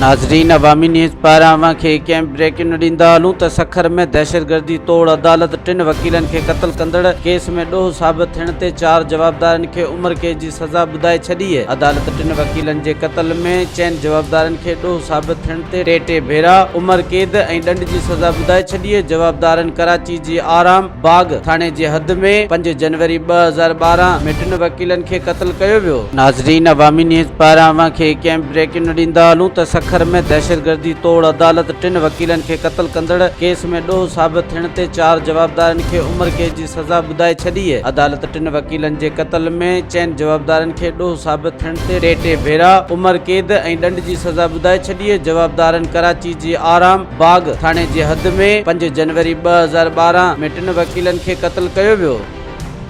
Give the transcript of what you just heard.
ناظرين عوامي نيوز پاران اوهان کي هڪ اهم بريڪنگ ڏيندا هلون ته سکر ۾ دهشتگردي توڙ عدالت ٽن وڪيلن کي قتل ڪندڙ ڪيس ۾ ڏوهه ثابت ٿيڻ تي چار جوابدارن کي عمر قيد جي سزا ٻڌائي ڇڏي. عدالت ٽن وڪيلن جي قتل ۾ چئن جوابدارن کي ڏوهه ثابت ٿيڻ تي ٽي ٽي ڀيرا عمر قيد ۽ ڏنڊ جي سزا ٻڌائي ڇڏي. جوابدارن ڪراچي جي آرام باغ ٿاڻي جي حد ۾ 5 جنوري 2012 ۾ ٽن وڪيلن کي قتل ڪيو ويو. ناظرين عوامي نيوز پاران اوهان کي هڪ اهم بريڪنگ ڏيندا هلون ته سکر ۾ دهشتگردي توڙ عدالت ٽن وڪيلن کي قتل ڪندڙ ڪيس ۾ ڏوهه ثابت ٿيڻ تي چار جوابدارن کي عمر قيد جي سزا ٻڌائي ڇڏي. عدالت ٽن وڪيلن جي قتل ۾ چئن جوابدارن کي ڏوهه ثابت ٿيڻ تي ٽي ٽي ڀيرا عمر قيد ۽ ڏنڊ جي سزا ٻڌائي ڇڏي. جوابدارن ڪراچي جي آرام باغ ٿاڻي جي حد ۾ 5 جنوري 2012 ۾ ٽن وڪيلن کي قتل ڪيو ويو.